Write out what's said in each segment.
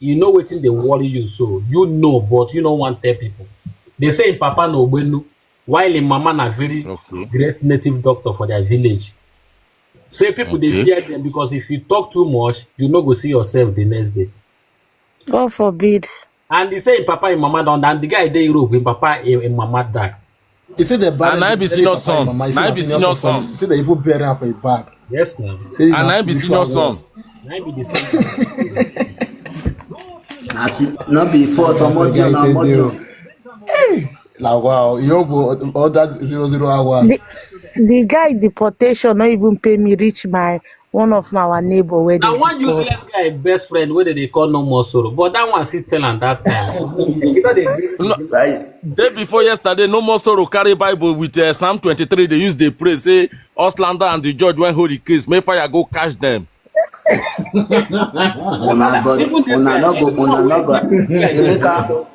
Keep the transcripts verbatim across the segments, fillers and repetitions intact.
you know wetin dey worry you, so you know, but you no wan tell people. They say im papa na ogbenu, while im mama na very Okay. great native doctor for their village. Say people dey Okay. fear them because if you talk too much, you no go see yourself the next day. God forbid. And he say im papa, im mama don, and the guy dey Europe, im papa, im, im mama die. He said the And na him be senior son. Na him be senior son. He said they even bury am for a bag. Yes, now. Say And na na him be spiritual senior son. Wealth. Na him be the senior. Na si-, no be fault, omo, Omodio, na Omodio. Hey, na wow. You go all that zero zero hours. The, the guy deportation not even pay me reach my, one of my, our neighbor where Na they one deport. Useless guy, best friend, wey dem dey call No More Sorrow. But that one still tell am that time. You know they No, Like, day before yesterday, No More Sorrow carry Bible with uh, Psalm twenty-three. They use the praise say, "Auslander and the judge when hold the case, may fire go catch them." Una God, Even this una guy, no go, even una no go. This guy, Emeka,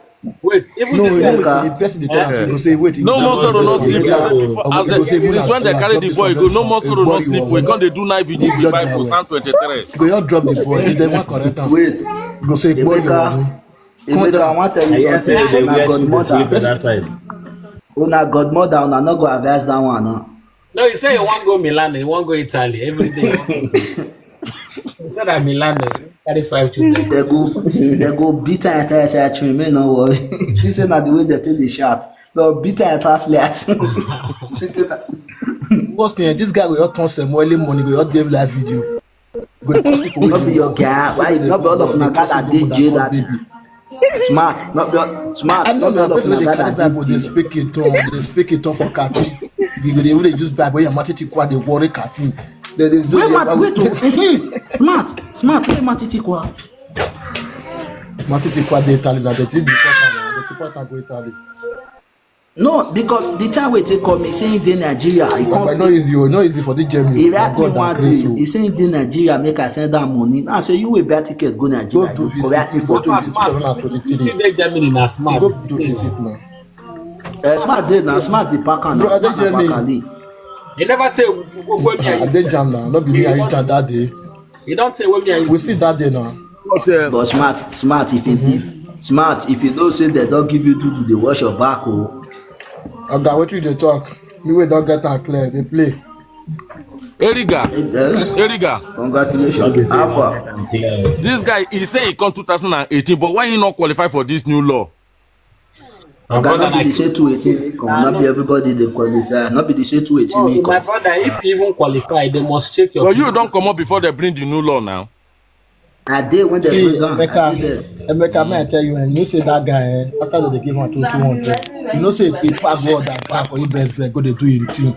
Wait, even No, this guy. Emeka. Wait, the person dey tell am, Eh? Go say, "Wait, No More Sorrow no sleep. Emeka. As Go say, they, since "When they I carry drop the this boy, one, go, No More Sorrow no sleep. We come dey do night vigil with Bible, Psalm twenty-three." Go, you drop the boy. If they want correct am. Wait. Go say, "Boy, Emeka, you Emeka, I want tell you I hear something. say they Una wear shoes, they godmother. Sleep for that side. Una godmother, una no go advise that one, no. No, he say he wan go Milano, he wan go Italy every day. He said that Milano, carry five children. They go, they go beat and tell say, "Actually, me no worry." This is not the way they take the shot. No, beat and tell flat. Worst thing, this guy will turn some early money, go your Dave live video. Go dey cause people No be your guy. Why not be all of una gather dey jail that? Smart, not be all, smart, I know not be all of una gather dey jail. They speak in tongue, they speak in tongue for Kati. They go dey even dey use Bible. Your Matiti Kwa dey worry Kati. They dey do Where the Mat-, wait, oh, smart, smart, where Matiti Kwa? Matiti Kwa dey Italy now. They take the important, they take important go Italy. No, because the time wey take call me, say he dey Nigeria, he come. But no easy, oh, no easy for the journey. He write me one day. He say he dey Nigeria, make I send am money. Now I say, "You wey buy ticket go Nigeria, you go buy visit, go do visit, Smart. You still dey Germany na Smart. Go do visit now. Eh, Smart dey na, Smart dey pack am na, Smart na pack am. They never tell we go go I dey jam now, no be me and you jam that day. You don't say what me and you We see that day now. But, uh, But Smart, Smart, if you, if, Smart, if you know say they don't give you duty, they wash your back, oh. Oga, wetin you dey talk? Me wey don get am clear, dey play. Eriga, Eh, eh, Eriga, congratulations. How far? This guy, he say he come two thousand and eighteen, but why he not qualify for this new law? Oga, no be the say two eighteen come, no be everybody dey qualify. No be the say two eighteen No, me my come. brother, if you even qualify, they must check your But you don't come up before they bring the new law now. I dey when they See, bring am. I Emeka, dey there. Emeka, may I tell you, and you say that guy, eh, after they give him two, two hundred, you know say he pack go underground for you best bet, go dey do him thing.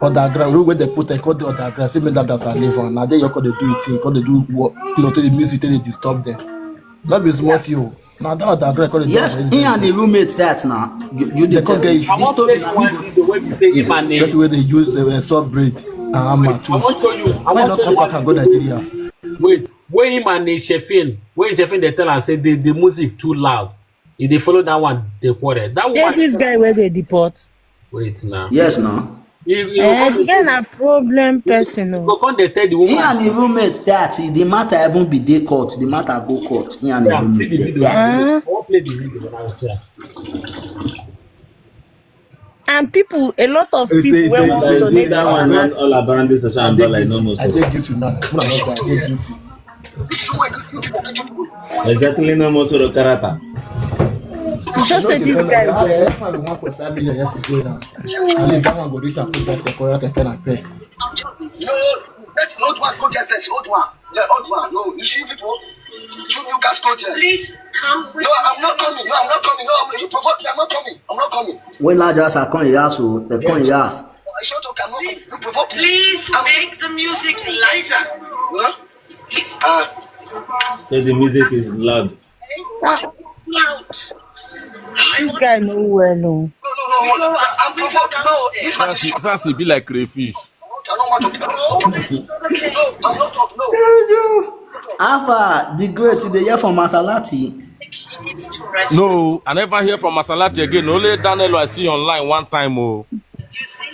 Underground, room where they put and cut the underground, see me that that's a leave on. Now they you call they do it thing, call they do what, you know, to the music, they disturb them. Not be smart you. Now that underground, call it Yes, down, he and the roommate that now. You, you They dey can't tell get me. issue. I This want story place na one video where we say him and That's the where they use the uh, sword blade and hammer I too. want show you. I Why want not show come you back and go one video. Nigeria? Wait, where him and the Shefin, where Shefin they tell and say the, the music too loud. If they follow that one, they quarrel. That Hey, one. This guy where they deport. Wait now. Yes, now. He, he Eh, go the guy na problem person. He go come dey tell the woman. He and the roommate that the matter even be dey court. The matter go court. He and the Yeah, see the roommate video. that. Uh-huh. I wan play the video when I was here. And people, a lot of He say, people he wey say, wan he say, follow he say them that one around. When all around this social I dey umbrella, no guilty. More I so. Dey guilty now. Una no go, I dey guilty. Exactly, no more sort of character. You sure say this guy I well? Have one point five million yesterday now. At least that one go reach and put that Sequoia keke na pay. No, let the old one go get first. Old one. The old one. No, you see people? Two new gas go there. Please come with No, I'm not coming. No, I'm not coming. No, I'm, you provoke me. I'm not coming. I'm not coming. When large house are come, yes, so they come, yes. I shut up. I'm not coming. Please, You provoke me. Please I'm make the music lighter. Huh? Please. Ah. Say the music is loud. Ah, Loud. This guy no well, no. No, no, no, no. I'm provoked. No, this man is Sassy, Sassy be like crayfish. I don't want to. No, I'm not. No. Alpha, the great, you dey hear from Maserati? No, I never hear from Maserati again. Only Daniel I see online one time. Oh.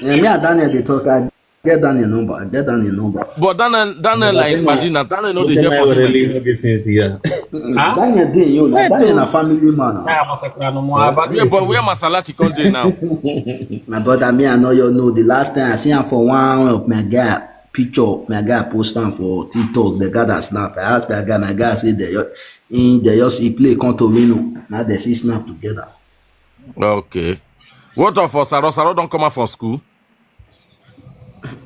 Yeah, me and Daniel they talk. I Get Daniel number. Get Daniel number. But Daniel, Daniel like Madina, Daniel no dey hear for him. Really no get sense here. Daniel dey you na. Daniel na family man. Yeah, but where Masalati come dey now? My brother, me I know you know. The last time I see him for one of my guy picture, my guy post am for TikTok. The guy that snap. I ask my guy, my guy say they, he, they just he play come Torino. Now they see snap together. Okay. What of Osaro? Osaro don come out from school.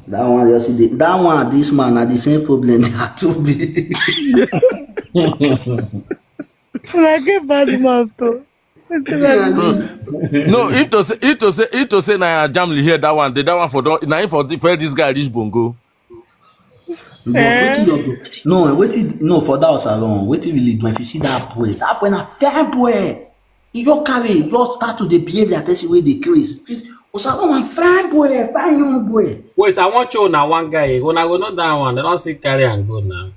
That one just dey, that one, this man na the same problem. They are too big. Una get bad mouth o. No, if to say, if to say, if to say na Jamli here that one, the that one for don na him for the- for this guy reach Bongo. But wetin your bro- no wetin no for that Osaro, wetin really do if you see that boy, that boy na fine boy. He just carry, he just start to dey behave like person wey dey craze. Osaro na fine boy, fine young boy. Wait, I want you now one guy. When I go know that one, they don't see carry and go now.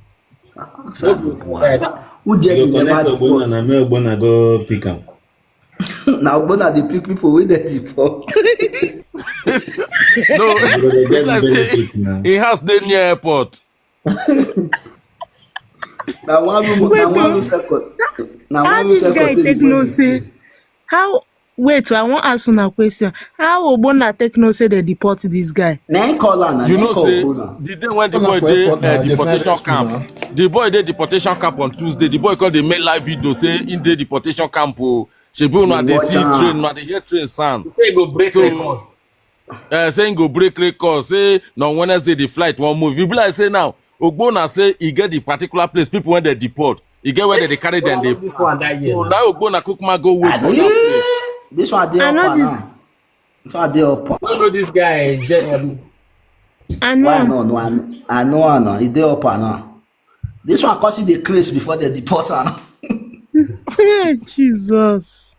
Osaro boy. Who Jerry never deport? Na me Ogbonna go pick am. Na Ogbonna dey pick people wey dey deport. No, like say he has dey near airport. Na one room, na one room self. Na How one room this self. Guy take no say? How? Wait, I wan ask una question. How Ogbonna take no say they deport this guy? Na him call am. Na You him know call say Ogbonna. The day when the boy dey uh, deportation camp, the boy dey deportation camp on Tuesday. The boy come dey make live video say in dey deportation camp o. Shebi una dey see train, una dey hear train sound. They go break record. Uh, say he go break record. Say na on Wednesday the flight wan move. You be like say now Ogbonna say he get the particular place people when they deport. He get where they dey carry them dey. Before and that year. So now Ogbonna Kukuma go wait for that place. This one dey I up know and this. Now. This one dey up. You know this guy. Je- um, I Why know. No, no, I, I know her now. He dey up and now. This one cause he dey craze before they deport her. Now. Hey, Jesus.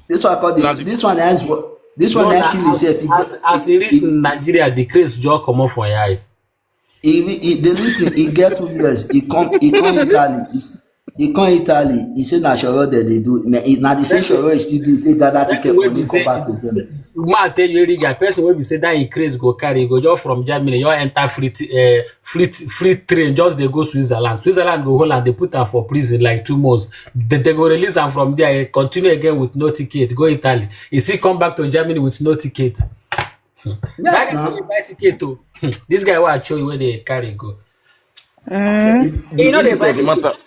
This one cause Now the, the- this one has what this one no, has na- kill himself. He, as, as he reach Nigeria, the craze just come up for your eyes. he, he, the listen. He get two years. He come. He come Italy. He's, he come Italy. He say na shoro that they do. Na, he- na the same shoro he still do. Take gather Person ticket wey for be me say, come back to Germany. Ma tell you, Eric, person wey be say that in craze go carry go just from Germany, you enter free t- uh, free t- free train, just they go Switzerland. Switzerland go Holland, they put her for prison like two months. They, they go release her from there, eh, continue again with no ticket, go Italy. He still come back to Germany with no ticket. That Yes, guy now. Dey buy ticket too. This guy wey I show you where they carry go. Eh, You know they Truth of the buy matter,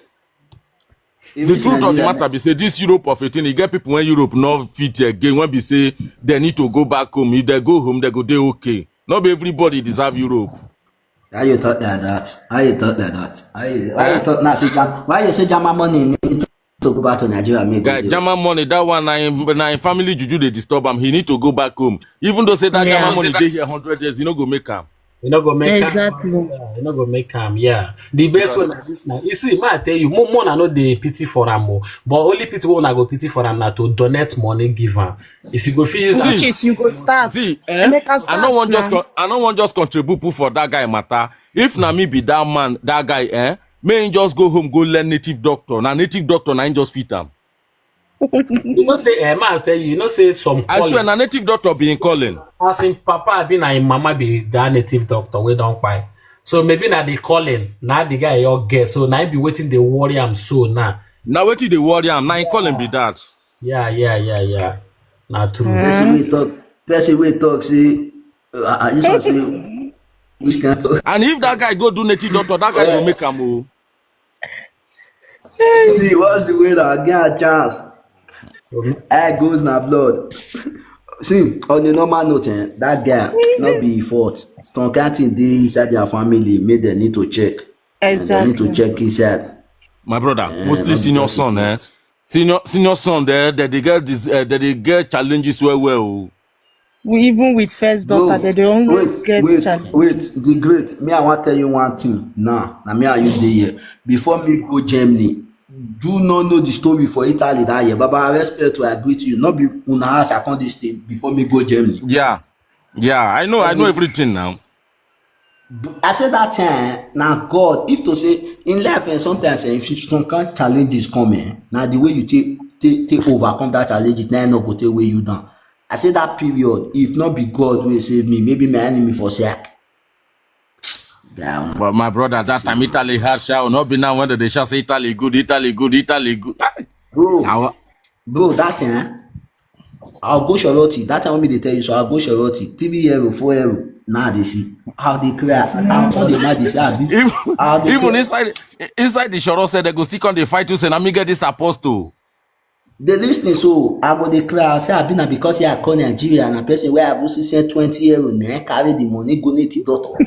the Even truth of the Nigeria, matter be say this Europe of eighteen, you get people when Europe no fit again. When be say they need to go back home, if they go home, they go dey okay. Not be everybody deserve Europe. How you talk like that? How you talk like that? How you, how you talk now? Say Jam, why you say German money need to go back to Nigeria? Me go Guy, there. German money, that one na him, na him family juju dey disturb am. He need to go back home. Even though say that Yeah. German money dey here hundred years, he no go make am. You no go make Exactly. Am. Yeah, you no go make am. Yeah, the best one is this now. You see, ma, I tell you, more, more I know the pity for am, oh. But only pity one I go pity for am na to donate money give am. If you go feel use am, Which is you go start. See, eh? Emeka, I start no wan just now. con- I no wan just contribute put for that guy matter. If na me be that man, that guy, eh? May him just go home, go learn native doctor. Na native doctor, na him just fit am. You know say, eh, ma, I tell you, you know say some I swear, calling. Na native doctor be him calling. As him papa be na him mama be that native doctor wey don kpai. So maybe na the calling, na the guy your guess. So na him be waiting dey worry am so now. Na wetin dey worry am. Na him calling be that. Yeah, yeah, yeah, yeah. Na true. Person wey talk, person wey talk say, uh, uh, this one say, which kind of And if that guy go do native doctor, that guy go make am o. See, what's the way that I get a chance? I goes na blood. See, on a normal note, eh, that guy not be fault. Some kind thing dey inside their family, make them need to check. And they need to Exactly. Check inside. My brother, Eh, mostly not senior because son, of eh? it. Senior senior son, they they dey get this, uh, they dey get challenges well well. We, even with first daughter, No, they dey always wait, get wait, challenge. Wait. The great. Me, I want tell you one thing. Now, now me and you dey here. Before me go Germany, do not know the story for Italy that year. Baba, I respect you. I greet you. Not be una house. I come this thing before me go Germany. Yeah, yeah, I know, I know everything now. I say that time, now God, if to say in life, and sometimes eh, if some kind challenges come, eh, now the way you take take take overcome that challenges, now no go take weigh you down. I say that period, if not be God will save me, maybe my enemy for sake. Yeah, But my brother, that time Italy hard shout. Not be now when they shout say Italy good, Italy good, Italy good. Ah, bro, now, bro, that time, I'll go Shoroti. That time when me they tell you, so I'll go Shoroti. T V euro, four euro. Now they see how they clear. How all the magic say, I be. even, How they even clear. Inside inside the Shoro said they go still come they fight you. Say, "Let me get this apostle." They listening, so I go they cry. I say, I been because I call Nigeria and a person where I will see send twenty euro, ne, carry the money, go native doctor.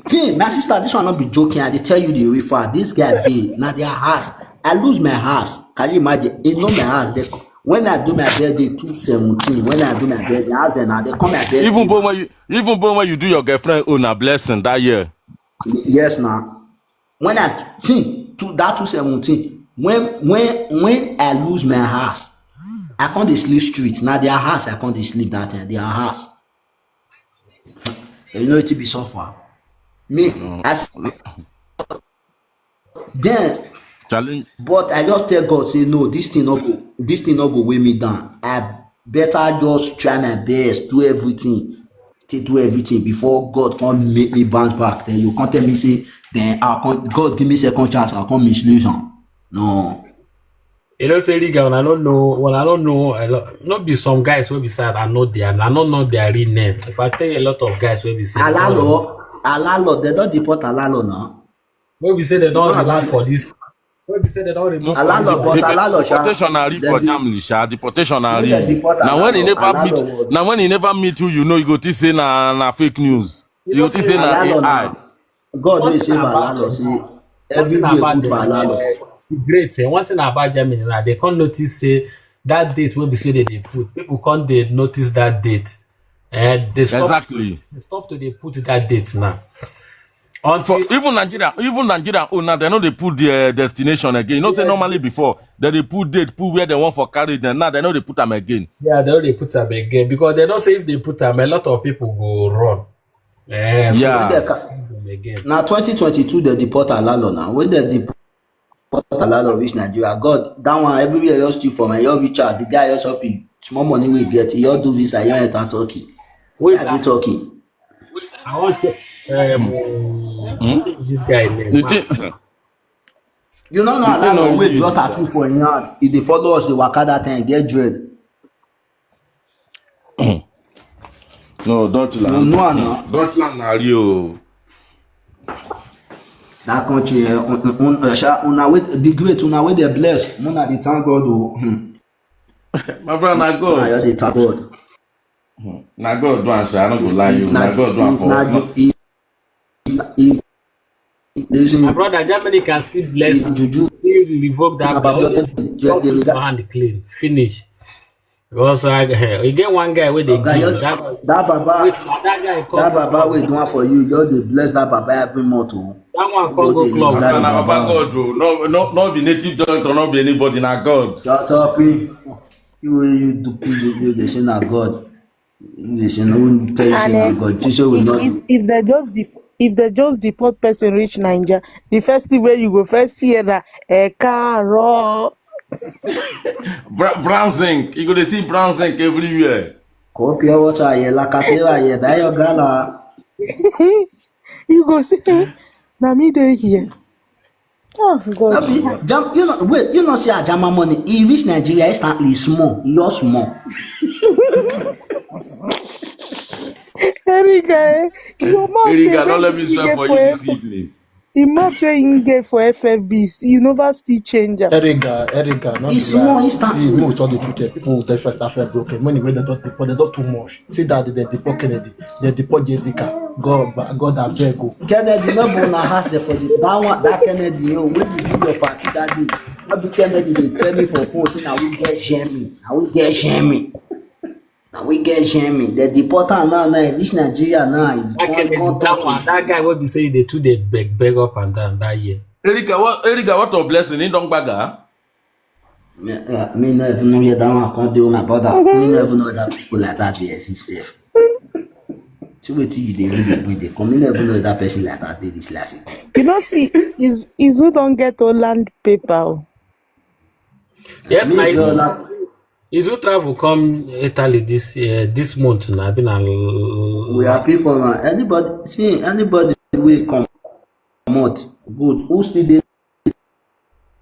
See, my sister, this one not be joking. I dey tell you the real fact. This guy be now their house. I lose my house. Can you imagine? You know my house. They, when I do my birthday two seventeen, when I do my birthday, ask them now. They come my birthday. Even but when you even but when you do your girlfriend own a blessing that year. Yes, now. When I think to that two seventeen, when when when I lose my house, I can't dey sleep street. Now their house, I can't dey sleep that time. Their house. You know it be suffer. Me, as then Challenge. But I just tell God, say, no, this thing not go, this thing not go weigh me down. I better just try my best, do everything, to do everything before God come make me bounce back. Then you can't tell me say, then I can't, God give me second chance, I can't misuse am. No. You know, say Riga, when I don't know, when I don't know, a lot, not be some guys will be sad. I know their, I don't know their real name. If I tell you a lot of guys will be sad, Alalo, Alalo, they don't deport Alalo now. When we say they don't No, remove Alalo. For this, when we say they don't remove for Alalo, this, but Alalo, sha, Deportation are real they for de- Germany, sha. Deportation are When they real. deport Now when he Alalo, never Alalo meet, was now when he never meet you, you know you go to say na na fake news. You go to say na Alalo A I. now. God will save Alalo. See, everywhere good for Alalo. Great. Eh, one thing about Germany now, they can't notice say that date will be say that they put. People can't they notice that date. And they stop, Exactly. They stop to they put that date now. For Until even Nigeria, even Nigeria own now, they know they put the uh, destination again. You know, say normally before that they put date, put where they want for carry them. Now they know they put them again. Yeah, they only put them again because they don't say if they put them, a lot of people go run. Yes. Yeah. When they ca- Them again. Now twenty twenty-two, they deport Alalo now. When they deport Alalo reach Nigeria, God, that one everywhere you still for my your Richard, the guy also feel small money we get, you all do visa, you enter Turkey. Wait, I be Turkey. I want to. Um, this guy name. The thing, You know, no The thing Alalo of we it- draw tattoo for him hand. If they follow us, the waka that time get dread. no, You Dutchland. know, no. Dutchland na real. That country, eh, un, un, un, uh, sha, una wait, the great, una wait, they bless. Mona, the thank God. Oh. Hmm. My brother, na Una, God. you dey thank God. Na God do am, sha. I no go lie you. If Na na, God do am if for na, us. ju- if, if, if, listen, My brother, Germany can still bless if you. juju, Still revoke that. Baba, Only just, just God dey put with your that. Hand clean. Finish. Because I, you get one guy with the Oga, give. just, That, that Baba, wait, that guy come. That Baba wey do am for you, just dey bless that Baba every month. Oh. That one come go Dey club. use that Na Baba Baba. God, bro. No, no, not be native doctor, not be anybody. Na God. Shut up, eh. You, you do, you, you, they say na God. They say no one tell you say na And God. She say we if, not. if, if they just dep- if they just deport person reach Niger, the first thing where you go first see na a car. Bra- brown zinc. You go to see brown zinc everywhere. Go pure water here, like I say, here, buy your gala. You go say, "Eh, na me dey here." Oh No God. be, jam, you know, wait, you know, see a German money. He reach Nigeria instantly, small, he all small. Erica, eh, your mouth Erica, dey don't let when me you swear get for for you F- this evening. the mouth wey you get for F F B, you never still change am. Erica, Erica, not It's be lie. more instantly. See, who told the truth? Eh, people will tell first after broken. When they don't deport, they don't too much. See that they deport Kennedy, they deport Jessica. God, God, I beg you. Kennedy, no be una house there for the, that one, that Kennedy, yo, when you do your party that day, no be Kennedy, they tell me for phone, say, "Now we get Jemmy, now we get Jemmy, now we get Jemmy." They deport her now, now he reach Nigeria now, he That, come, Kennedy, come that talk one, to that guy will be saying they too they beg, beg up and down that year. Erica, what Erica, what a blessing. He don't bagger. me, uh, me no even know where that one come do, my brother. Me no even know that people like that they exist safe. See wetin you dey read, dey read, dey come. Me no even know that person like that dey this life again. You know, see, is Izu don't get Holland paper. Oh. Yes, Me my go like, Is who travel come Italy this uh, this month na abi na We happy for am. Anybody, see, anybody wey comot, good. Who still dey,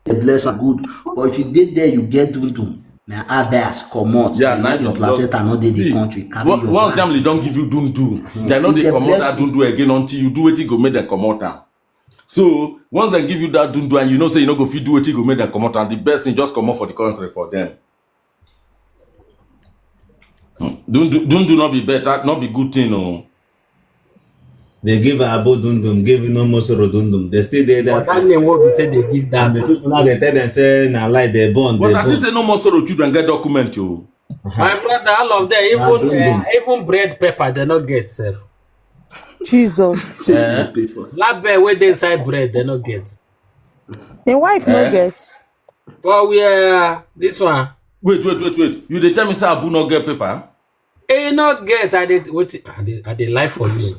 bless am, good. But if you dey there, you get dundun. My advice, comot. Yeah, Dey na leave your you placenta, no dey the see, country. Carry on- your once bag. Germany don give you dundu, they no If dey dem comot bless that you, dundu again until you do wetin go make them comot am. So once dem give you that dundu and you know say you no go fit do wetin go make them comot am, the best thing, just comot for the country for them. Dundu, dundu no be better, no be good thing o. They give Abo Dundum, give no more sorrow Dundum. They still there. but that That name wey be say they give and the that. People now they tell them say na lie they born. But They I think born. Say no more sorrow children get document o. My brother, all of them, even Dundum. uh, even bread pepper, they no get sef. Jesus. See, Eh? people. Label wey dey inside bread, they no get. Im wife no Eh? Get. But we uh, this one, Wait, wait, wait, wait. You dey tell me say Abu no get paper? e no get. I dey wait. I dey I dey lie for you.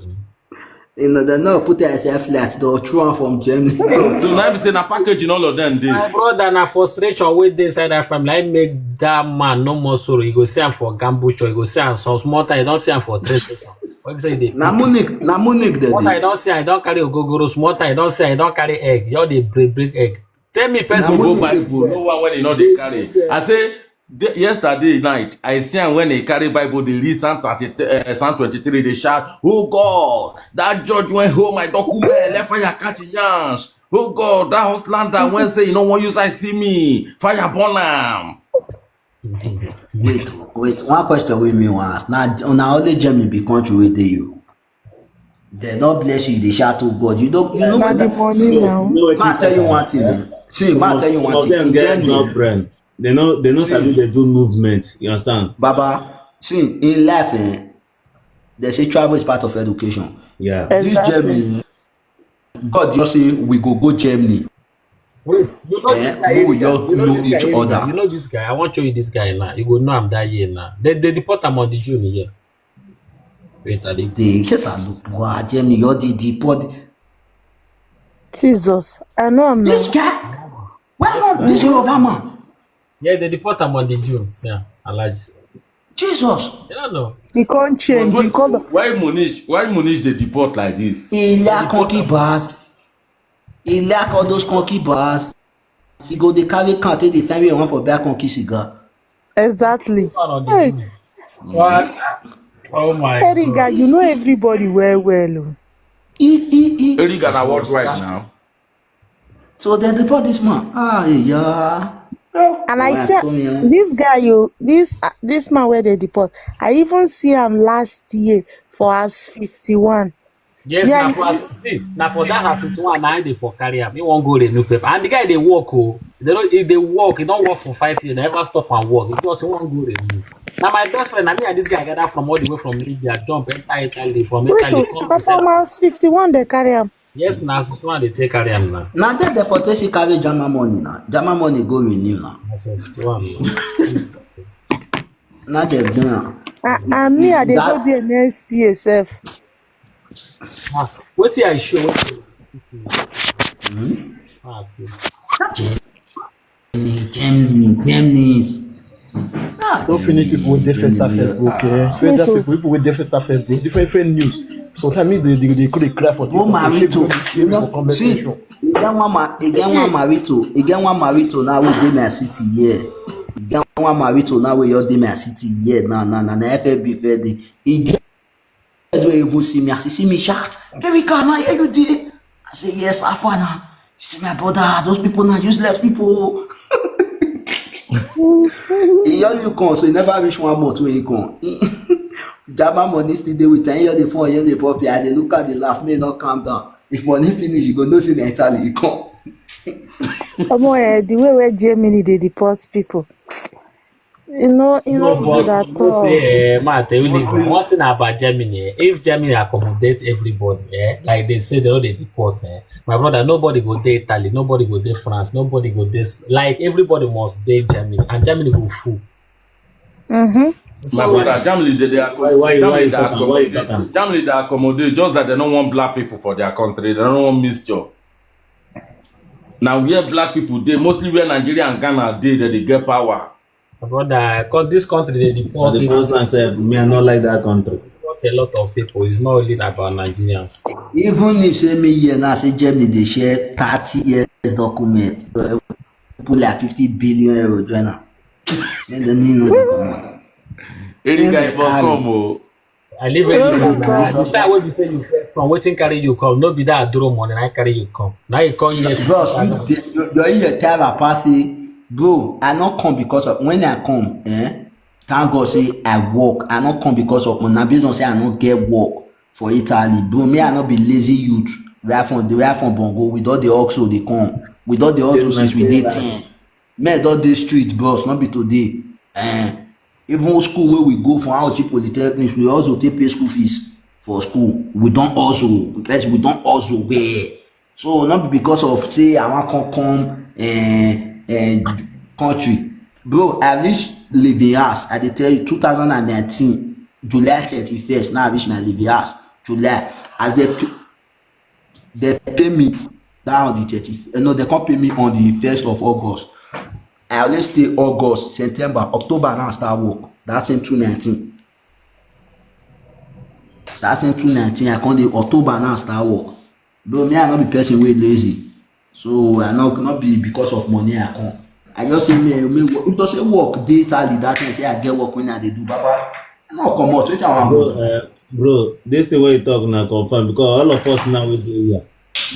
You know, they no put yourself flat. They'll throw am from Germany. So now be say na packaging all of them dey. My brother, na frustration wey dey inside that family. I make that man no more sorrow. You go see am for gambush, or you go see am some small time. You don't see am for train station. What be say they Na Munich, na Munich they Small time you dey. Don't see, I don't carry ogogoro. Small time you don't see, I don't carry egg. You dey break break egg. Tell me person Go go buy food. No one when you know they carry. I say the, yesterday night, I see am when he carry Bible, they read Psalm thirty, uh, Psalm twenty-three, they shout, "Oh God, that judge went home, my document, let fire catch the yansh. Oh God, that hustlander when say you no wan use eye see me, fire burn am." Wait, wait. One question wey me wan ask. Now, na only Germany be country wey dey you. They don't bless you. They shout, "Oh God." You don't. You know Na what the that. Money See, now. You know what ma it tell you is, one thing. eh? See, ma tell you Some one of thing. them In get no Germany, brain. They know they know See. Sabi they do movement. You understand? Baba, see, in life, eh, they say travel is part of education. Yeah. This Exactly. Germany, God just say we go go Germany. Wait, you know Eh, this guy. we will Erica? Just You know know this each guy, Erica? Other. You know this guy. I want to show you this guy now. You go know I'm that year now. They they deport him on the June year. Wait, I dey The case I look poor Germany. You're the deport. Jesus. I know I'm This not. Guy, why not this Yoruba man? Yeah, they deport him on the June. Yeah, Alhaji. Jesus, You don't know. He can't change. He can't. Why Monish? Why Monish they deport like this? He lack conky bars. He lack all those conky bars. He go dey carry car take dey find where he want for buy conky cigar. Exactly. One on the Hey, June. What? Oh my Erica, God. You know everybody well, well. Oh. He, he, he. Erica na Jesus, worldwide that- now. So then they brought this man. Ah, yeah. And I Why said, come here? This guy, you, this uh, this man where they deport. I even see him last year for house fifty-one. Yes, Yeah, now you- for us, see, now for that house fifty-one, now they for carry him. He won't go renew paper. And the guy they work, oh, they don't if they work, he don't work for five years. They never stop and work. He just he won't go renew. Now my best friend, I mean, and this guy gather from all the way from Libya, jump enter Italy, from Italy, Wait, come oh, to say, from house fifty-one they carry him. Yes, now fifty-one they take carry him now. Now that they for take carry German money now. German money go renew now. That's fifty-one. Now they do now. And, and me, I dey That- go there next year, sef. Ah, wetin I show? Wetin? Ah, okay. Germany, Germany, Germany. Don't finish people with different stuff, bro. Okay, federal Yes, sir. People, people with different stuff, bro. Different, different news. Sometimes they they, they could cry for Go TikTok. They Marito. shake, shake You for know, comment see, section. you get one ma, you get one Marito, you get one Marito now with dey my city here. You get one Marito now with your dey my city here. Now, now, now, now, F F B fair day. He get wey even see me, as he see me shout, "Erica, na here you dey?" I say, "Yes, how far now?" He say, "My brother, those people na useless people." He only come, so he never reach one month wey he come. Jama money still dey with am. He just dey phone, he just dey pop here. I dey look at the laugh, may not calm down. If money finish, you go know say na Italy he come. Omo, eh, the way where Germany they deport people, you know, you No, know, but good at you know all. say, eh, ma, I tell you this, one thing about Germany, eh, if Germany accommodate everybody, eh, like they say they no dey deport, eh, my brother, nobody go dey Italy, nobody go dey France, nobody go dey Sp-, like everybody must dey Germany, and Germany go full. Mm-hmm. My brother, Germany they, they Why- why- why Germany you they talk am? Why you accommodate. Talk am? Germany they accommodate, just that they don't want black people for their country. They don't want mixture. Now where black people dey, mostly where Nigeria and Ghana dey, that they get power. Brother, co- this country dey For deport the people, first time, sef, me, I no like that country. deport a lot of people. It's not only about Nigerians. Even if say me here now say Germany dey share thirty years document, so people like fifty billion euro join am. Then the me no dey comot. Eric, Then I they must carry. Come o. I live in Then England they now. carry. The time wey be say you first come, wetin carry you come? No be that aduro money na carry you come. Now you come here. Bros, you dey you you hear your tell papa say, bro, I no come because of when I come, eh? Thank God say I work. I no come because of money. Na based on say I no get work for Italy. Bro, me I no be lazy youth. Where from the where from Bongo, we don dey hustle dey come. We don dey hustle since we dey ten. Me I don dey street, bros, no be today. Eh, even school wey we go for Auchi Polytechnics, we also take pay school fees for school. We don also, plus we don also well. So not be because of say I wan come come uh, uh, country. Bro, I reach living house. I dey tell you, two thousand and nineteen, July thirty-first, now I reach my living house. July, as they pay, they pay me that on the thirty, uh, no, they come pay me on the first of August. I always stay August, September, October now I start work. That same two nineteen. That same two nineteen, I come the October now I start work. Bro, me I no be person wey lazy. So I no not be because of money I come. I just say me, me wo- if to say work dey Italy that time say I get work when I dey do, Baba, I no comot. Wetin I wan Bro, go? Uh, bro, this thing wey you talk now confirm because all of us now we dey here.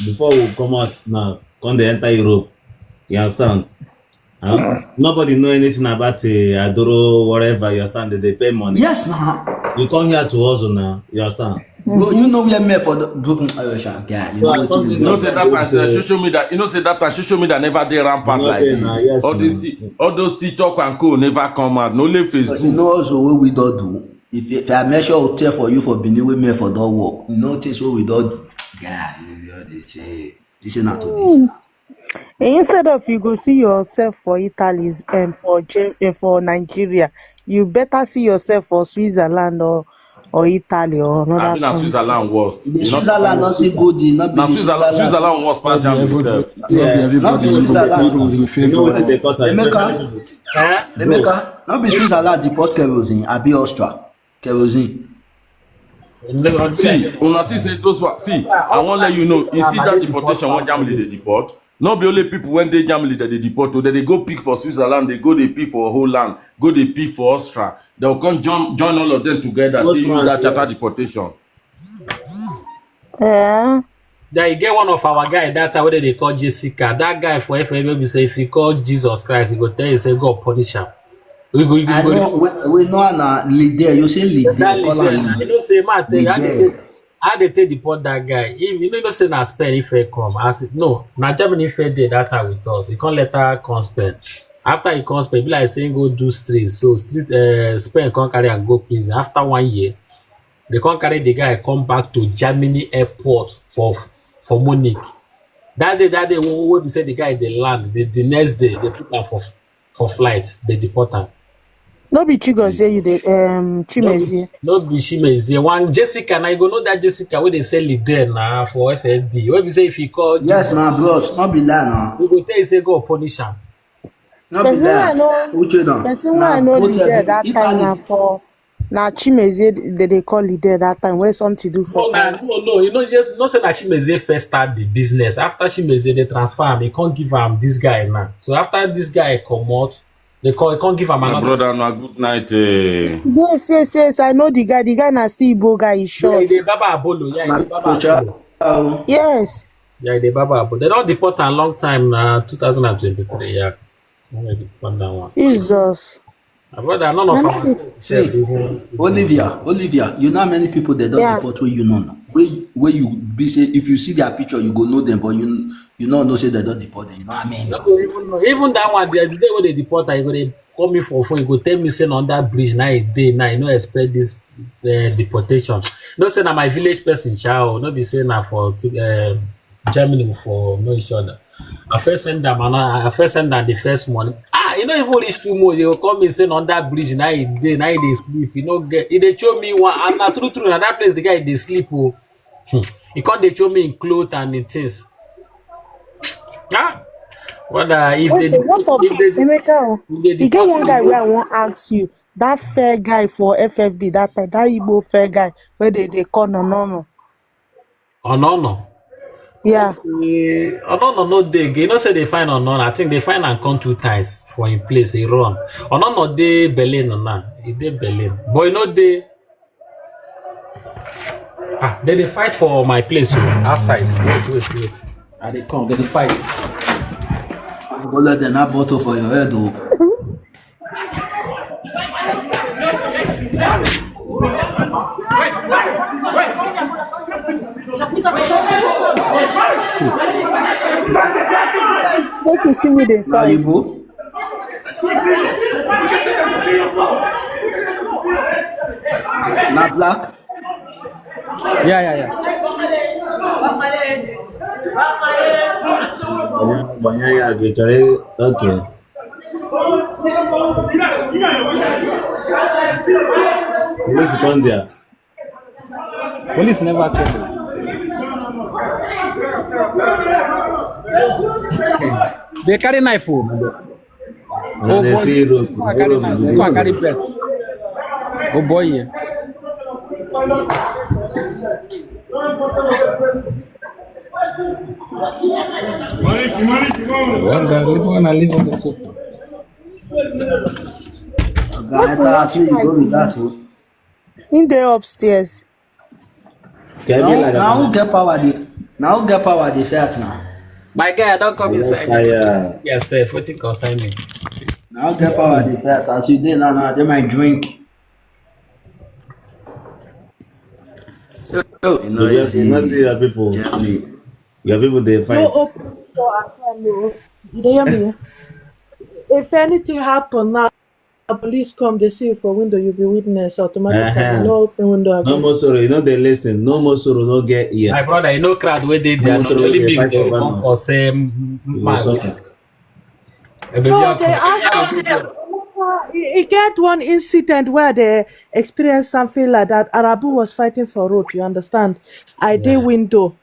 Before we come out now, come dey enter Europe. You understand? Huh? Nobody know anything about uh, Adoro, whatever. You understand? They, they pay money. Yes, na. You come here to hustle now. You understand? Bro, you know where me for the bro, mm, oh, sha, guy, you So know I what come you this You know do. say Yes, that yes, person, yes. Social media, you know say that time social media never dey rampant No like dey this. Now, yes, All these now. thi- all those TikTok and co never come out. No only But you Facebook. know also what we don't do. If if I measure hotel for you for Benin, we me for don work. You know things what we don't do. Guy, you know this say this is not today. Instead of you go see yourself for Italy, um, for Gem- eh, for Nigeria, you better see yourself for Switzerland or or Italy or I another think na country. Switzerland worse. The You know, Switzerland not say good, not be na the Switzerland, Switzerland. Switzerland worse pass Not be Germany everybody, sef. not be Yeah. Not everybody be is Switzerland. good in You know what favor. they cause am? Emeka, Eh? Emeka, not be Switzerland deport kerosene, I be Austria. Kerosene. No, See, una think say those one. See, I wan let you know. You see that deportation when Germany they deport. Not be only people when they Germany that they deport. They, they go pick for Switzerland. They go they pick for Holland. Go they pick for Austria. They'll come join join all of them together. Those They use ones, that charter yes. Deportation. Eh? Then you get one of our guy that time wey they call Jessica. That guy for F M B say if he call Jesus Christ, he go tell you say God punish him. We go, we I go. know we, we know na leader. You say leader, That call leader, am you know say man, tell you, how they leader. take, how they take deport that guy? If you know say na Spain, if he come, as no, na Germany if he dey that time with us. He come later come Spain. After he come Spain, be like saying go do street. So street, uh, Spain come carry and go prison. After one year, they come carry the guy come back to Germany airport for for Munich. That day, that day, we, we be say the guy they land. The, the next day, they put am for for flight. They deport am. No be Chigozie you dey um Chimezie. No be Chimezie. One Jessica, now you go know that Jessica wey they sell it there now for F F B. Wey be say if you call Yes, Jesus, my bros, not be lie now. we go tell you say God punish am. Not be Person wey I lie. know, Uche now. person wey I know Hotel leader be that time na Italy. For na Chimezie they dey call leader that time when something do No, for na, us. no, no. You know, just no say that Chimezie first start the business. After Chimezie they transfer am, they can't give am this guy now. So after this guy comot, they call, can't give am My another. Brother, na good night. Eh. Yes, yes, yes. I know the guy. The guy na still Igbo guy. He Yeah, short. the Baba Abolo. Yeah, Na the Baba Uche. Abolo. Oh. Yes. Yeah, the Baba Abolo. They don't deport a long time now. Two thousand and twenty-three. Yeah. When they deport that one. Jesus. My brother, none of None our of it. sef See, even. Olivia, Olivia, you know how many people they don't Yeah. deport where you know now. Where where you be say if you see their picture, you go know them, but you you don't know say they don't deport them. You know what I mean? No go even know. Even that one, the the day when they deport, I go they call me for phone. You go tell me say on that bridge now a day now. You no expect this uh, deportation. No say na my village person, child. No be say na for uh, Germany for know each other. I first send them and I first send them the first money. Ah, you know if only two more, they will come and say on that bridge now a day now they sleep. You know get. If they show me one, and na true true. Now that place the guy they sleep. Oh, hmm. He come they show me in clothes and in things. Ah, Whether if Wait, they what of if they Emeka? Oh? if they E get deport one guy wey you, I wan ask you. That fair guy for F F B that time, that Igbo fair guy wey they dey call no no no. Onono. Yeah. Eh, Onono no dey again. You know say they find Onono. I think they find and come two times for him place. He run. Onono dey Berlin now. He dey Berlin. But you know they ah they dey fight for my place o outside. Wait, wait, wait. I dey come. They dey fight. Go let them not bottle for your head, oh. Make you see me dey Now you fight. go. Not black. Yeah, yeah, yeah. Banyanya ga-echọrọ okay. Police come there. Police never come. They carry knife. Oh. And they see rope. Who are carry knife? Who are carry bet? Oh boy, yeah. One guy, leave one, I leave on the sofa. Guy, I thought you go with that one. Him dey upstairs. Can be Now, like now that. Who get power? Dey now who get power? Dey fight now. My guy, I don't come inside. Yeah. Yes, sir. Wetin concern me? Now who get power? Dey fight. As you dey now, now they might drink. Oh, you know, You just easy. You not see your people. Germany. Your people they No fight. open door at all. No. You dey hear me? If anything happen now, police come, they see you for window, you be witness automatically. Uh-huh. No open window No again. more sorrow. You know they listen. No more sorrow. No get here. My brother, you know crowd where they there. No No, sorrow. only They be fight the for one banner. Or say You will man. suffer. Ebe No, bia they ask you. E e get one incident where they experienced something like that. Arabu was fighting for road. You understand? I did Yeah. Window.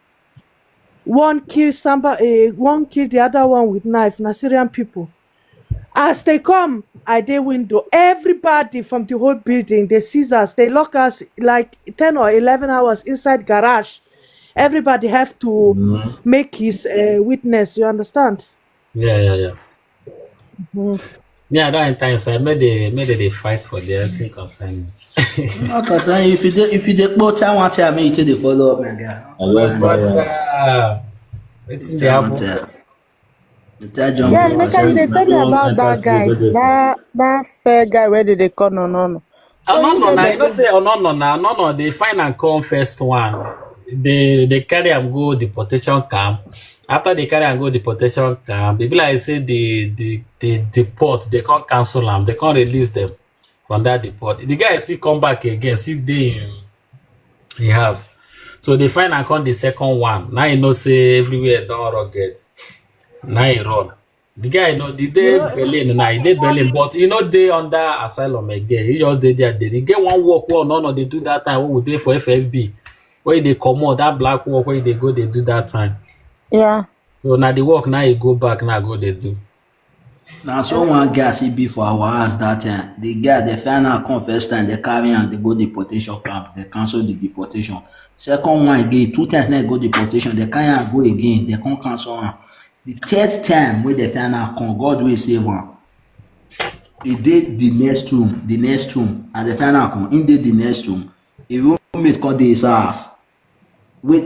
One kill somebody. Uh, one kill the other one with knife. Na Syrian people. As they come, I did Window. Everybody from the whole building, they seize us. They lock us like ten or eleven hours inside garage. Everybody have to Mhm. make his uh, witness. You understand? Yeah, yeah, yeah. Mhm. Me, I don't enter inside. May they may they, they fight for their thing concern me. No concern you. If you dey, if you dey go tell one tell me you take the follow up, my guy. I lost But that one. uh, wetin dey Tell one happen? tell. You tell John Yeah, Bull Emeka, you dey concern. tell me Everyone about that enters guy, the that that fair guy where they dey call no no no. So Oh, no, you no, dey no. You beg don't say oh, no, no, no, no, no. They find and come first one. They they carry and go deportation camp. After they carry and go deportation camp, they be like say the the the deport. They can't cancel them. They can't release them from that deport. The guy still come back again. See they in, in house. So they find and come the second one. Now you know say everywhere don't rugged. Now he run. The guy no, the day Berlin now, he dey Berlin, but he no dey under asylum again. He just dey there. Dey he get one work one no no they do that time when we dey for F F B. When they come out that black work where they go they do that time. Yeah. So now the work now he go back now go they do. Now so one guy see be for our house that time. The guy the final come first time they carry and they go deportation camp. They cancel the deportation. Second one again, two times they go deportation. They carry and go again. They can't cancel am. The third time when the final come, God will save one. He did the next room, the next room, and the final come. He did the next room. A roommate called the house. Wait,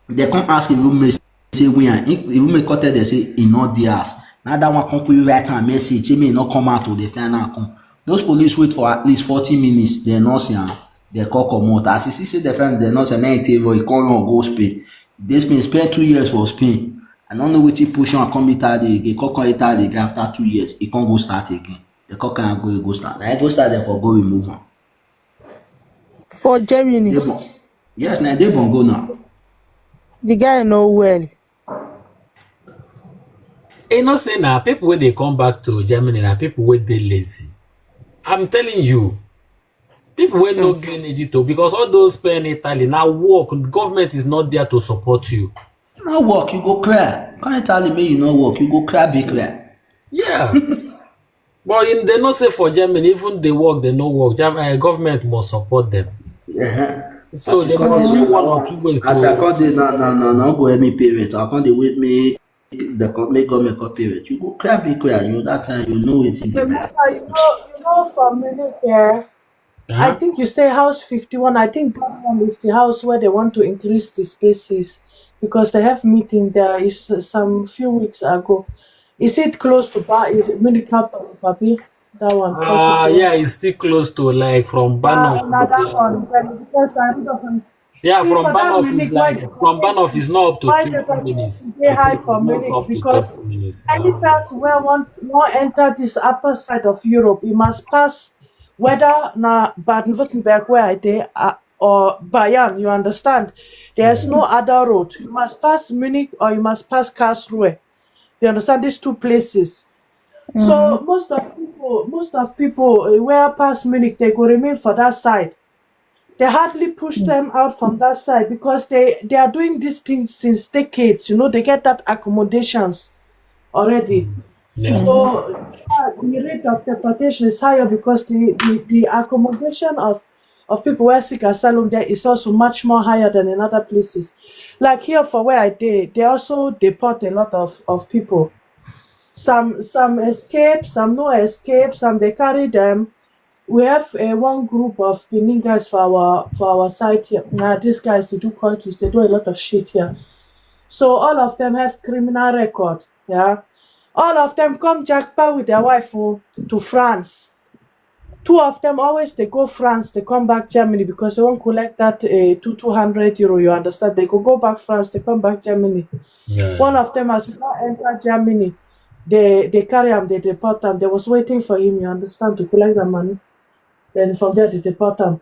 they come ask a roommate say we and he, the roommate come tell them say he not the house. Now that one come quick write a message say me not come out to the final come. Those police wait for at least forty minutes. They not see am. They call come out. As he see say the final, they not say nothing. He come run go Spain. This Spain spend two years for Spain. I don't know what he push on come Italy again. Come come Italy again after two years. He can't go start again. They come can go he go start. Now he go start there for go remove am. For Germany. They bon- Yes, now they bon go now. The guy no well. You know say now people when they come back to Germany now people where they lazy. I'm telling you, people when no get energy to because all those spend Italy now work government is not there to support you. No work, you go cry. Can't tell me you no work, you go cry, big cry. Yeah. But in, they no say for Germany, even they work, they no work. German uh, government must support them. Uh-huh. So they must do one or two ways. As I can't do no no no no go any parent. I can't do with me the co- make government call parent. You go cry, big cry. You that time you know it. Remember, you know, you know, for Munich, yeah, I Uh-huh. think you say house fifty-one. I think that one is the house where they want to increase the spaces because they have meeting there is some few weeks ago. Is it close to Ba? Is it Munich capital, Papi? That one. Uh, yeah, it's still close to like from Ah, Bahnhof. na that one. Then because I don't know. Yeah, See, from for that Bahnhof is Munich, like why from Bahnhof is not up to why twenty they minutes. They I high think for it's not Munich up to because twenty minutes. any Uh, person where want want enter this upper side of Europe, you must pass whether na Baden-Württemberg where I dey uh, or Bayern. You understand? There's no other road. You must pass Munich or you must pass Karlsruhe. You understand these two places. So most of people, most of people uh, where pass Munich, they go remain for that side. They hardly push them out from that side because they they are doing this thing since decades. You know, they get that accommodations already. Yeah. So yeah, the rate of deportation is higher because the, the, the accommodation of, of people where seek asylum there is also much more higher than in other places. Like here for where I did, they also deport a lot of, of people. Some some escape, some no escape, some they carry them. We have uh, one group of Benin guys for our for our side here. Now these guys they do cultists, they do a lot of shit here. So all of them have criminal record. Yeah, all of them come jackpot with their wife oh, to France. Two of them always they go France, they come back Germany because they won't collect that uh, two two hundred euro. You understand? They go go back France, they come back Germany. Yeah. One of them has not entered Germany. They they carry him, they deport him. They was waiting for him, you understand, to collect the money. Then from there they deport him.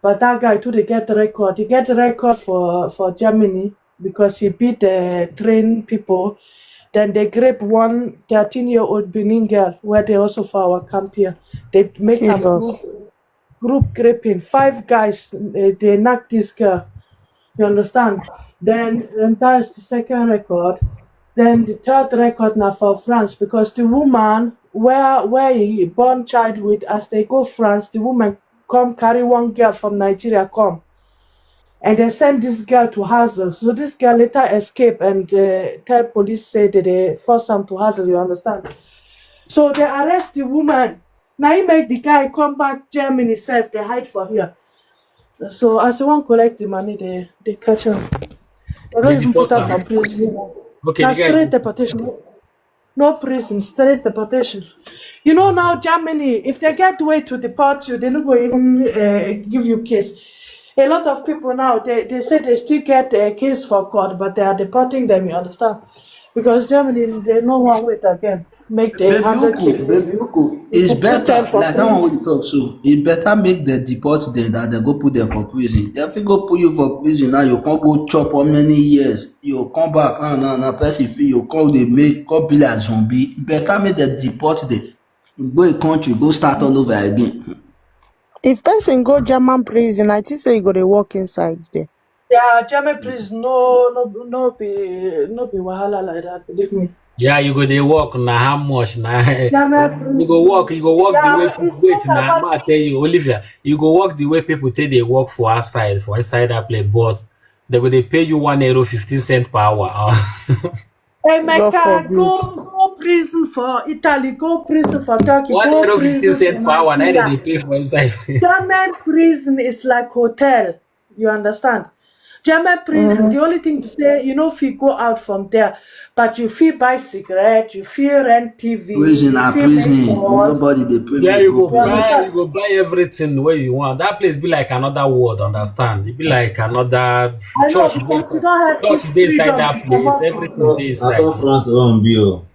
But that guy too, they get record. He get record for for Germany because he beat the train people. Then they grape one thirteen year old Benin girl where they also for our camp here. They make a Jesus. group, group graping. Five guys, eh, they knock this girl. You understand? Then and that's the second record. Then the third record now for France because the woman where where he born child with as they go France, the woman come carry one girl from Nigeria come. And they send this girl to Hazel. So this girl later escape and uh, tell police say that they force him to Hazel, you understand? So they arrest the woman. Now he make the guy come back Germany self, they hide for here. So as he won't collect the money, they, they catch him. They don't They even put deport him him. for prison. Okay, Now the guy. Straight deportation. No prison, straight deportation. You know now Germany, if they get way to deport you, they no go even uh, give you case. A lot of people now they, they say they still get a case for court, but they are deporting them. You understand? Because Germany they no one wait again. Make the Baby hundred Uku, people. baby Uku, it's Put them better. for Like that one prison. We talk so, it's better make the deport them than they go put them for prison. They fit go put you for prison now. You can't go chop how many years. You come back now, now, now. Person feel you come they make come be like zombie. Better make the deport them. Go a country, go start all over again. If person go German prison, I think say you go dey work inside there. Yeah, German prison, no, no, no be, no be wahala like that. Believe me. Yeah, you go dey work na how much na. German You go work, you go work the Yeah, way it's wait not na. about Ma tell you, Olivia, you go work the way people take they work for outside for inside that place, but they go they pay you one euro fifteen cent per hour. Hey, my God car, forbid. Go, go prison for Italy, go prison for Turkey, One go euro fifteen prison cent for per hour. Now Nigeria. They pay for inside. German prison is like hotel. You understand? German prison, the only thing to say, you know, if you go out from there, but you feel buy cigarette, you feel rent T V, Prison, you ah, feel prison. rent for Nobody they pay. Yeah, They you go go prison. buy, you go buy everything where you want. That place be like another world. Understand? It be like another I know church. Dey because you inside, don't have church this dey inside freedom that to place. comot. Everything dey Na inside. so France don be o.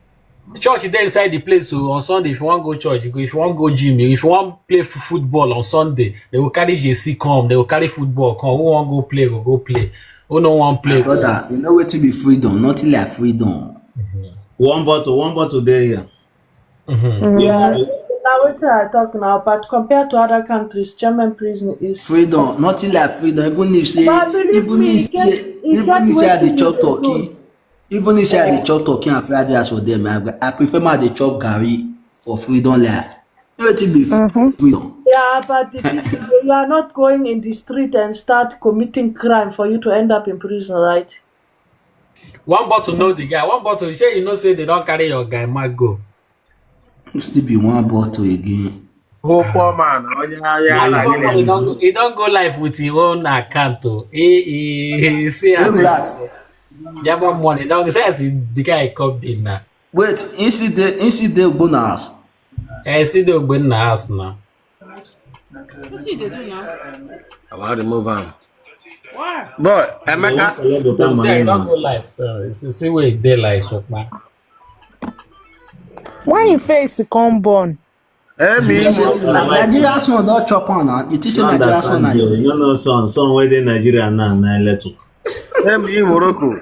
Church dey inside the place. So on Sunday, if you want go church, you go. If you want go gym, you, if you want play f- football on Sunday, they will carry J C come. They will carry football come. Who want go play, go go play. Who no want My play, go. Brother, you know what to be freedom? Nothing like freedom. One bottle, one bottle there here. Mhm. Yeah, Yeah. na Wetin I talk now, but compared to other countries, German prison is Freedom, nothing like freedom. Even if say, But believe even me, if e get- say, e even get if say I wetin dey you chop dey do. turkey, even if say I dey chop turkey and fried rice for them, I, I prefer my dey chop garri for freedom life. You know wetin be freedom? Yeah, but the thing is, you are not going in the street and start committing crime for you to end up in prison, right? One bottle know the guy. One bottle, shey you know say they don carry your guy man go. Still be one bottle again. Oh, poor man. Onye ahịa He na-agụ don, he don, he don go live with him own account o. He, he, he see as Relax. Jabba money. Don say as he, the guy come in now. Wait, he still dey, he still dey Ogbonna house. Eh, still dey Ogbonna house now. What you dey do now? I want to remove him. Why? But Emeka, Say I don go live, so see, see where e dey like so, man. Why him face come burn? Emi You think say Ni- Nigeria son don chop am now. You think say No Nigeria son na understand you. your You know, no son, son where dey Nigeria now, na electric. Emi Morocco.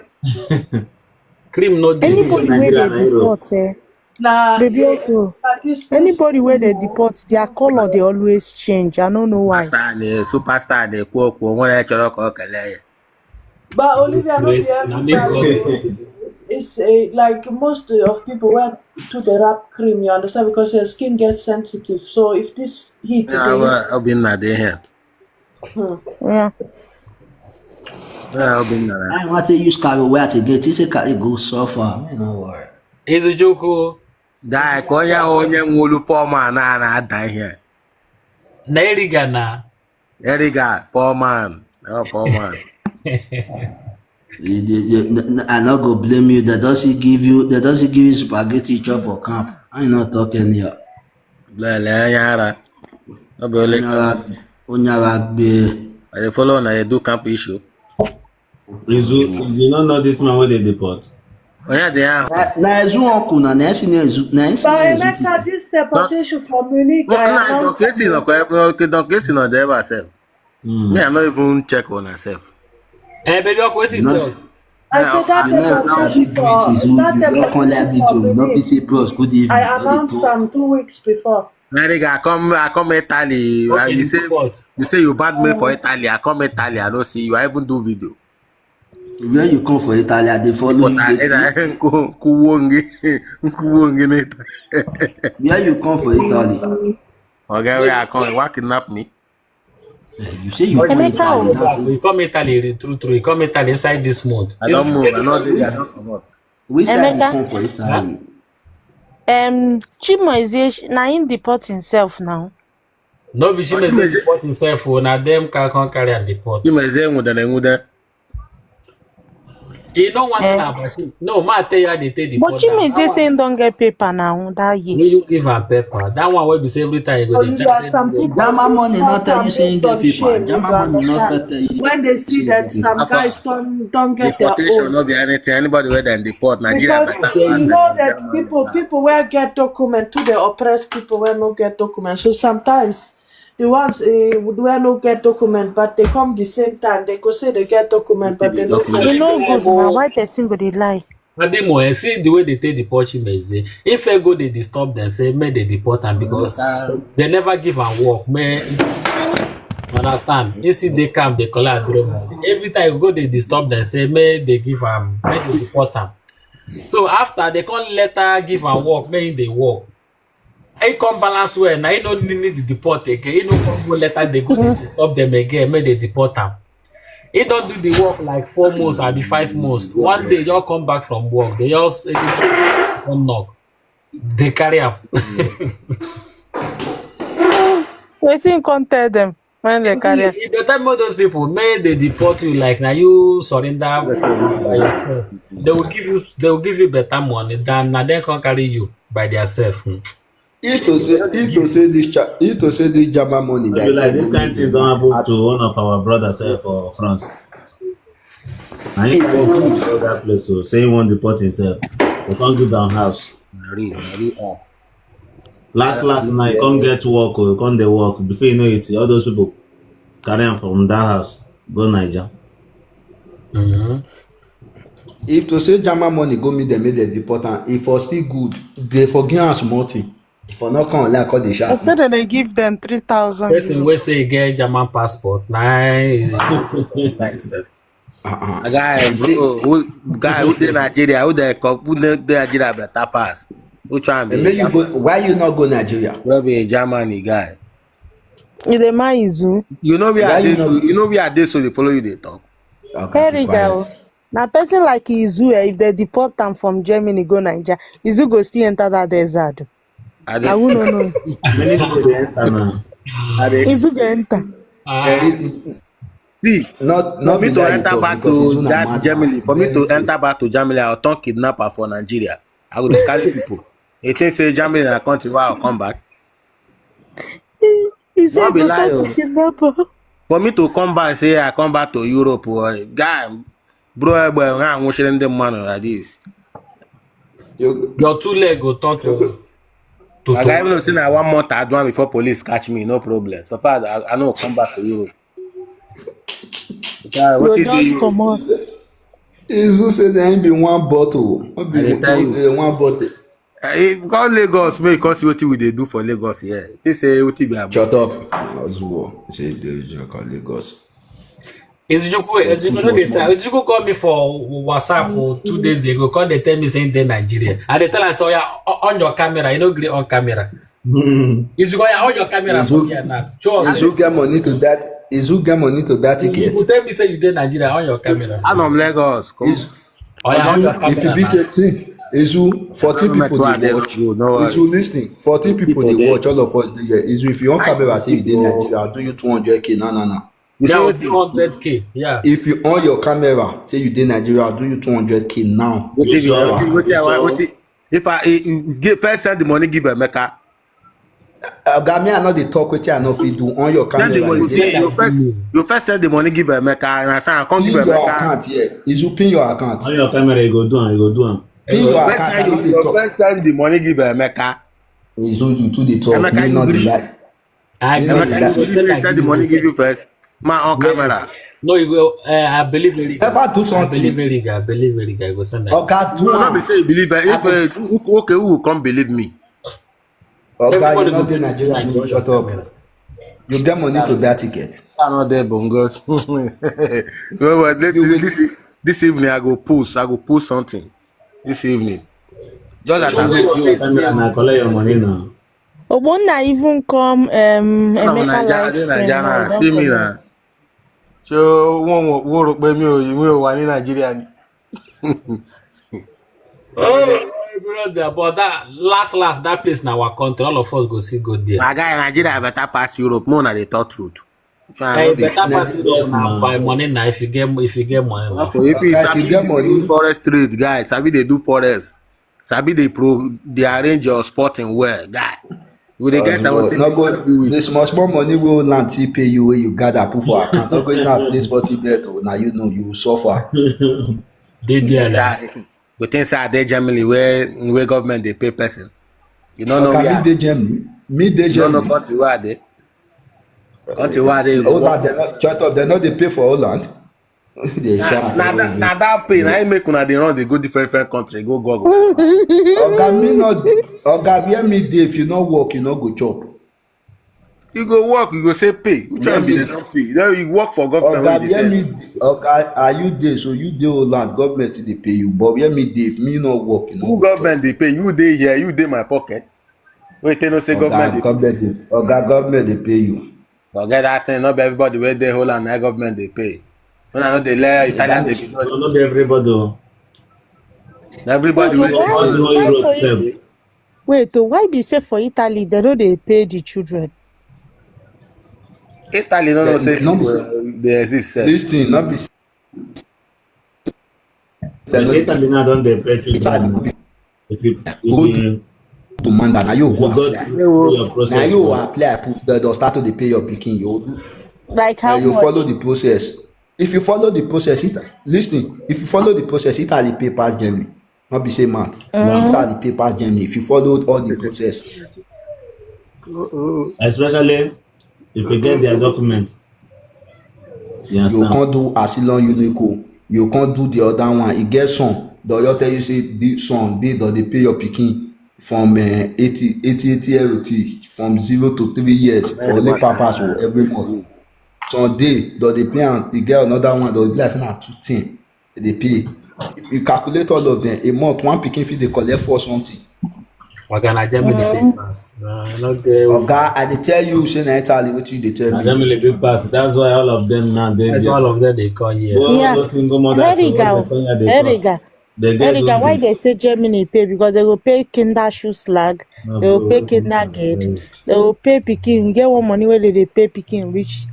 Cream no dey. Anybody wey Nigeria dey na Europe. deport, eh, Na baby Oko. na this Anybody wey dey deport, their color dey always change. I no know why. Superstar dey, superstar dey, kwuo kwuo, nwere chọrọ ka ọ kelee ya. But Olivia, no be Grace, na me everybody. God. It's a, like most of people wey too dey rub cream, you understand, because your skin gets sensitive. So if this heat Yeah, dey, well, Obinna dey here. Yeah. Yeah, Obinna. I want to use carry white again. Think say carry go suffer. Me no worry. Eziokwu. Guy, ka onye ahụ onye nwe olu poor man na na-ada ihe. Na Eriga na. Eriga, poor man. Oh, poor man. You dey- you- n- n- I no go blame you. They don still give you, they don still give you spaghetti chop for camp. I no talk anyhow. Lele, onye ara. No be only Onyara, Onyara gbe. I dey follow una dey do camp issue. Izu, Izu, you no know this man wey dey deport. Onye dị ahụ. Na, na Ezu uncle na, na Ezu na Ezu, na Ezu But na Ezu. Emeka, this deportation for Munich, No, I na Don announced Casey am. nọkwa ebe, okay, Don Casey nọ there by herself. Hmm. Me, I no even check on herself. Eh, baby, Oko, wetin you No. talk? I Yeah, said that You never deportation sabi greet for Ezu. that You don come live deportation for video. You no fit Munich. say bros, good evening. I No dey announced talk. am two weeks before. Eriga, I come, I come Italy. Okay, You you say, deport. You say you banned me for Italy. I come Italy. I don't see you. I even do video. When you come for Italy, I dey follow you. Dey, Nkuwongi, Nkuwongi later. Where you come for Italy? Okay, where I come, you want kidnap me? You say you come Emeka Italy. o. Nothing. You come Italy, true, true. You come Italy inside this month. I don't move. I don't do. I don't come out. Which side you Emeka? Come for Italy? Um, Chimezie, sh- na him deport himself now. No be Chimezie deport himself o, na dem can come carry and deport. Chimezie nwude na enwude. You know one thing Eh. about Chim-, no, ma tell you how they take But deport am. Chimezie say him don get paper now that year. Will you give am paper? That one wey be say every time you go dey Olivia, check. Some people German money start not tell am you say you based on get paper. shame, you German money not understand. fit tell you. When they see Say that you some get guys paper. don't don't get their Deportation own. No be anything. Anybody where they deport Nigeria Because better you than know German that people, people where get document to the oppressed people where no get document. So sometimes the ones uh, where no get document, but they come the same time, they go say they get document, but they no Document. get. E no good na why person go dey lie. Adimo, eh, see the way they take deport Chimezie. If I go, they disturb them, say, may they deport am because they never give am work. May understand. You see, they come, they collect their money. Every time you go, they disturb them, say, may they give am, may they deport am. So after they come later give am work, may they work. He come balance well. Now he no need, need the deport again. He no come go later, they go dey disturb them again, may they deport am. He don't do the work like four months, abi five months. One day, you come back from work, they just, eh, come knock. They carry am. Wetin come tell them when they carry am? If you tell me those people, may they deport you, like now you surrender by yourself. They will give you, they will give you better money than now they can carry you by themselves. Hmm. If to say, if to say this, cha- if to say this German money, Be like this kind thing don happen to one of our brothers eh, for France. Na him Hey, for go go that place o, say he wan deport himself. They come give am house. Na real, na real, ah. Last last na he come get work o, he come dey work. Before you know it, all those people carry am from that house go Naija. Mm-hmm. If to say German money go meet them, make them deport am. If for still good, they forgive am small thing. If I no come online, I call the I sharp. said that they give them three thousand Person euro. Wey say e get German passport, na him is like sef. Uh-uh. A guy, He say, bro, who, guy who dey Nigeria, who dey come, who dey dey Nigeria better pass. Who try and and be make you go. Why you not go Nigeria? Well be a Germany guy. You dey mind Izu? You know we Why are you this. not? You know we are this, so they follow you. They talk. Okay, keep Eric, oh, quiet. na person like Izu, eh, if they deport am from Germany go Nigeria, Izu go still enter that desert. I I dey will no know. Many people dey enter now. I dey Izu go enter. Ah, it- see. not For not me be to that you enter talk back because it's to not that mad Germany, now. for me Very to close. Enter back to Germany, I'll turn kidnapper for Nigeria. I go dey carry people. They think say Germany na country where I'll come back. He, he said No be go lie talk to o. kidnapper. For me to come back, say I come back to Europe, or guy, bro, eh, boy, I want share them money like this. You your two leg go turn to to Like I to. even say na one month I do am before police catch me, no problem. So far, I, I no come back to Europe. Guy, Go what is just the come out. Izu say there ain't be one bottle. No I be dey tell you. uh, one bottle. Eh, if you come Lagos, make you come see wetin we dey do for Lagos here. They say wetin be about. Shut up. Ozuo. Say the joke on Lagos. Izuchukwu, Too Izuchukwu no dey much try. money. Izuchukwu call me for WhatsApp oh, two days ago. Call dey tell me say he dey Nigeria. I dey tell am say, "Oh yeah, o- on your camera." You no gree on camera. Hmm. Izuchukwu, "Oh yeah, on your camera for Izu here now." Just Izu get money to that. Izu get money to that you ticket. go tell me say you dey Nigeria on your camera. I'm from Lagos. Come. Is Oh yeah, on your Izu, if you camera be now. Say, see, Izu, fourteen Remember people to they add watch. Go, no worry. Izu, listen, fourteen people People they dey. Watch. All of us dey here. Izu, if you on camera say you dey People. Nigeria, I'll do you two hundred K. No, no, no. You say Yeah, wetin? two hundred K. Yeah. If you on your camera say you dey Nigeria, I'll do you two hundred K now. Wetin You be sure? wetin wetin I want You sure? Wetin? If I eh, eh, give, first send the money give Emeka. Oga, me I no dey talk wetin I no fit do on your Send the camera. money. You See, dey you first, you first send the money give Emeka, and I say I come give Pin your Emeka. Account here. Izu, pin your account. On your camera, you go do am, you go do am. Pin your First account. I send, no dey you talk. First send the money give Emeka. Izu, you too dey talk. Emeka, Me you not do dey the- lie. I Me go not tell dey you, lie. go send Give me like send the you money go give you send. First. My on camera. No, you go. Uh, I believe Eric. Ever do I believe something. Eric. I believe Eric. I go send that. Oga, do No, not be am. say you believe. If uh, who- okay, who will come believe me? Oga, Everybody you not go dey do Nigeria. like You you shut send up. camera. You get money to buy ticket. I not there, bongos. Well, well, let- You will- this this evening I go post. I go post something this evening. Just that I Collect your camera now, collect your money now. Ogbonna even come um, No, Emeka Naija, live dey stream Naija now. now. See me now. So one one one rò pé mi ò mi ò wà ní Nàìjíríà ni. Oh, brother, but that last last that place na our country. All of us go see go there. My guy, Nigeria better pass Europe. More na dey talk truth. So I Hey, no dey better pass it Yes, now man. By money now. If you get if you get money now. Okay, if you Oga, if sabi you get money, forest trade, guy, sabi dey do forest. Sabi dey pro dey arrange your sporting well, guy. You dey get Ozuo, seventeen no go. The small small money wey land still pay you wey you gather put for account. No go use am play sporting bet o. Na you know you suffer. Dey there like Inside, we think say I dey Germany where where government dey pay person. You no know Oga, me where. Dey Germany. Me Dey You no know Germany. Country where I dey. Country where I dey. Holland, dem no, shut up. Dem no dey pay for Holland. Dey Na shout. na that na that pay na im make una dey run dey go different different country go go go. Oga, me not. Oga, where me dey, if you no work, you no go chop. You go work, you go say pay. Which one be the not pay? Then you work for government. Oga, Wey dey where say, me, Oga, are you dey? So you dey Holland, government still dey pay you. But where me dey, if me no work, you no who go chop. Government dey pay? You dey here, you dey my pocket. Wait, tell no say Oga, government dey. Government dey, Oga, government dey pay you. Forget that thing. Not be everybody wey dey Holland na government dey pay. When I know dey let Italian dey That- be No, no be everybody. Oh. everybody Wait, wey dey why, All the why whole for Europe sef. It- wait, oh, why be say for Italy they no dey pay the children? Italy no know say Italy, no be people, uh, dey exist sef. This thing not be. But Italy now don dey pay Italy children. no be If you, Go if you, to Manda, now you go you go apply. through your Now process. You Oh. apply, put the, the start to dey pay your pikin. You Like how uh, you much? Follow the process. If you follow the process, it, listen. If you follow the process, Italy pay pass Germany. Not be say math. Mm. Italy pay pass Germany. If you follow all the process, Especially if you get their document. You you understand? Can't do asylum unico. You can't do the other one. E get some. They will tell you say this one dey, they dey pay your pikin. from uh, eighty, eighty, eighty L T, from zero to three years for only papas o every month. Some day, though they pay am, you get another one, though be like say na two ten they dey pay. If you calculate all of them, a month, one pikin fit dey collect four something. Oga, na Germany dey pass. Na no get. Oga, I dey tell you, say na Italy, wetin you dey tell Na me? Germany dey pass. That's why all of them now dey That's there. All of them dey call here. All Yeah. those single mothers for Erica, where they come here, they cost. Erica, They get Erica, why those they say Germany pay? Because they go pay Kinderzuschlag, No, they go bro, pay that's not Kindergeld, very they go pay pikin. You get one money where they dey pay pikin reach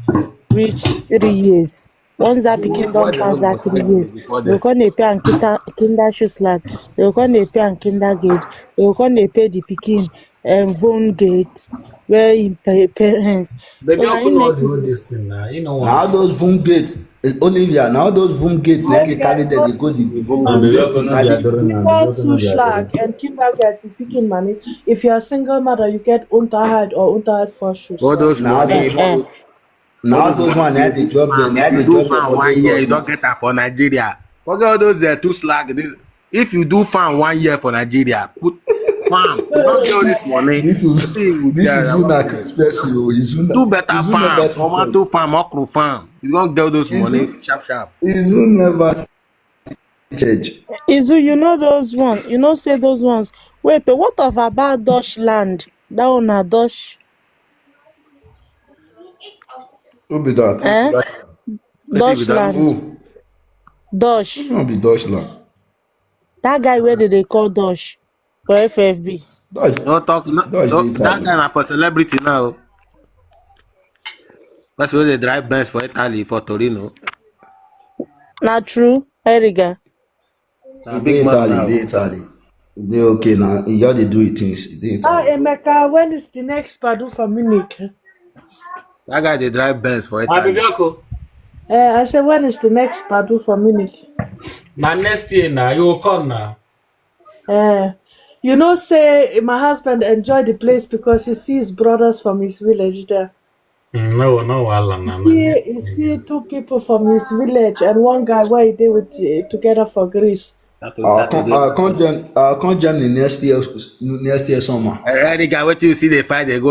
reach three years. Once that pikin don pass that three years, they go come dey pay am Kinder Kinderzuschlag, they go come dey pay am Kindergeld, they go come dey pay the pikin um, Wohngeld, where im pa- parents. Baby, So na open im all make the whole this thing now. You know Na all what? Those Wohngeld, eh, Olivia, na all those Wohngeld na dey carry them dey go the And they this just thing know na they are dey doing now. They just know they are doing. Kinderzuschlag and Kindergeld, the picking money. If you're a single mother, you get Unterhalt or Unterhaltsvorschuss. All those Na all money. those one, na all those one na dey drop them, na If dey you do drop them farm for one year, you Lagos. don't get am for Nigeria. Forget all those uh, two slag. This, if you do farm one year for Nigeria, put farm. You don't get all this money. This is See, you this there, is I you want na to express you. Is you na do better is you farm, never tomato farm, okra farm. You don't get all those Is money you- sharp sharp. is you never change. Izu, you know those ones. You know say those ones. Wait, oh, what of about Dutchland? That one na Dutch. Who be that? Eh? Dutchland. Who? Dutch. No be Dutchland. That guy where they, they call Dutch for F F B. Dutch. No talk. No, Dutch no, dey that Italy. Guy na for celebrity now. Person wey dey drive Benz for Italy, for Torino. Not true, Erica. Na Dey big man Italy, now. dey Italy. Dey okay now. You just dey do it things. Dey Ah, Italy. Emeka, when is the next Padu for Munich? That guy dey drive Benz for Abi Italy. Bioko. Uh, I say, when is the next Padu for Munich? Na next year now. You will come now. Uh, you know, say my husband enjoy the place because he sees brothers from his village there. Mm, no, no, wahala na. He, he see two people from his village and one guy where he did with uh, together for Greece. I'll come, I'll come Germany, I'll come Germany next year. Next year summer. Eh, the guy, what you see, they fight, they go